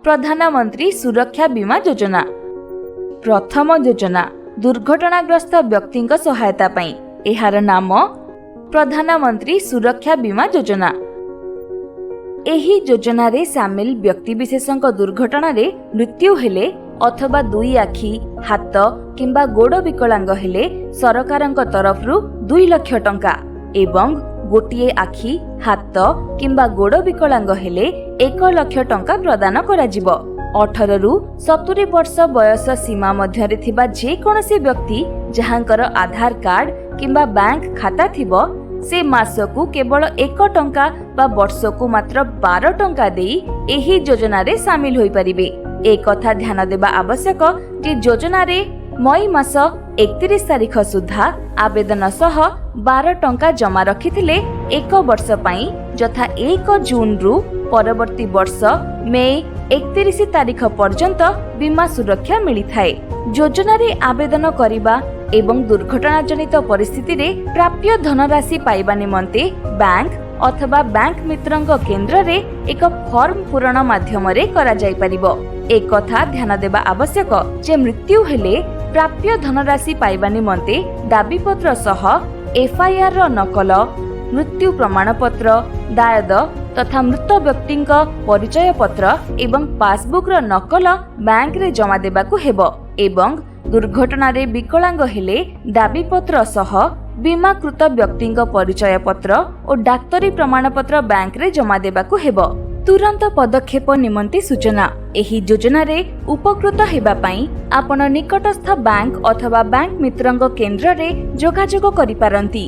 ପ୍ରଧାନମନ୍ତ୍ରୀ ସୁରକ୍ଷା ବୀମା ଯୋଜନା। ପ୍ରଥମ ଯୋଜନା ଦୁର୍ଘଟଣାଗ୍ରସ୍ତ ବ୍ୟକ୍ତିଙ୍କ ସହାୟତା ପାଇଁ। ଏହାର ନାମ ପ୍ରଧାନମନ୍ତ୍ରୀ ସୁରକ୍ଷା ବୀମା ଯୋଜନା। ଏହି ଯୋଜନାରେ ସାମିଲ ବ୍ୟକ୍ତିବିଶେଷଙ୍କ ଦୁର୍ଘଟଣାରେ ମୃତ୍ୟୁ ହେଲେ ଅଥବା ଦୁଇ ଆଖି, ହାତ କିମ୍ବା ଗୋଡ଼ ବିକଳାଙ୍ଗ ହେଲେ ସରକାରଙ୍କ ତରଫରୁ 2 ଲକ୍ଷ ଟଙ୍କା ଏବଂ ଗୋଟିଏ ଆଖି, ହାତ କିମ୍ବା ଗୋଡ଼ ବିକଳାଙ୍ଗ ହେଲେ 1 ଲକ୍ଷ ଟଙ୍କା ପ୍ରଦାନ କରାଯିବ। 18ରୁ 70 ବର୍ଷ ବୟସ ସୀମା ମଧ୍ୟରେ ଥିବା ଯେକୌଣସି ବ୍ୟକ୍ତି, ଯାହାଙ୍କର ଆଧାର କାର୍ଡ କିମ୍ବା ବ୍ୟାଙ୍କ ଖାତା ଥିବ, ସେ ମାସକୁ କେବଳ 1 ଟଙ୍କା ବା ବର୍ଷକୁ ମାତ୍ର 12 ଟଙ୍କା ଦେଇ ଏହି ଯୋଜନାରେ ସାମିଲ ହୋଇପାରିବେ। ଏକଥା ଧ୍ୟାନ ଦେବା ଆବଶ୍ୟକ ଯେ ଯୋଜନାରେ ମଇ ମାସ 31 ତାରିଖ ସୁଦ୍ଧା ଆବେଦନ ସହ 12 ଟଙ୍କା ଜମା ରଖିଥିଲେ ଏକ ବର୍ଷ ପାଇଁ, ଯଥା 1 ଜୁନରୁ ପରବର୍ତ୍ତୀ ବର୍ଷ ମେ 31 ତାରିଖ ପର୍ଯ୍ୟନ୍ତ ବୀମା ସୁରକ୍ଷା ମିଳିଥାଏ। ଯୋଜନାରେ ଆବେଦନ କରିବା ଏବଂ ଦୁର୍ଘଟଣାଜନିତ ପରିସ୍ଥିତିରେ ପ୍ରାପ୍ୟ ଧନରାଶି ପାଇବା ନିମନ୍ତେ ବ୍ୟାଙ୍କ ଅଥବା ବ୍ୟାଙ୍କ ମିତ୍ରଙ୍କ କେନ୍ଦ୍ରରେ ଏକ ଫର୍ମ ପୂରଣ ମାଧ୍ୟମରେ କରାଯାଇପାରିବ। ଏକଥା ଧ୍ୟାନ ଦେବା ଆବଶ୍ୟକ ଯେ ମୃତ୍ୟୁ ହେଲେ ପ୍ରାପ୍ୟ ଧନରାଶି ପାଇବା ନିମନ୍ତେ ଦାବିପତ୍ର ସହ ଏଫଆଇଆର ର ନକଲ, ମୃତ୍ୟୁ ପ୍ରମାଣପତ୍ର, ଦାୟଦ ତଥା ମୃତ ବ୍ୟକ୍ତିଙ୍କ ପରିଚୟ ପତ୍ର ଏବଂ ପାସବୁକ୍ର ନକଲ ବ୍ୟାଙ୍କରେ ଜମା ଦେବାକୁ ହେବ ଏବଂ ଦୁର୍ଘଟଣାରେ ବିକଳାଙ୍ଗ ହେଲେ ଦାବିପତ୍ର ସହ ବୀମାକୃତ ବ୍ୟକ୍ତିଙ୍କ ପରିଚୟ ପତ୍ର ଓ ଡାକ୍ତରୀ ପ୍ରମାଣପତ୍ର ବ୍ୟାଙ୍କରେ ଜମା ଦେବାକୁ ହେବ। ତୁରନ୍ତ ପଦକ୍ଷେପ ନିମନ୍ତେ ସୂଚନା: ଏହି ଯୋଜନାରେ ଉପକୃତ ହେବା ପାଇଁ ଆପଣ ନିକଟସ୍ଥ ବ୍ୟାଙ୍କ ଅଥବା ବ୍ୟାଙ୍କ ମିତ୍ରଙ୍କ କେନ୍ଦ୍ରରେ ଯୋଗାଯୋଗ କରିପାରନ୍ତି।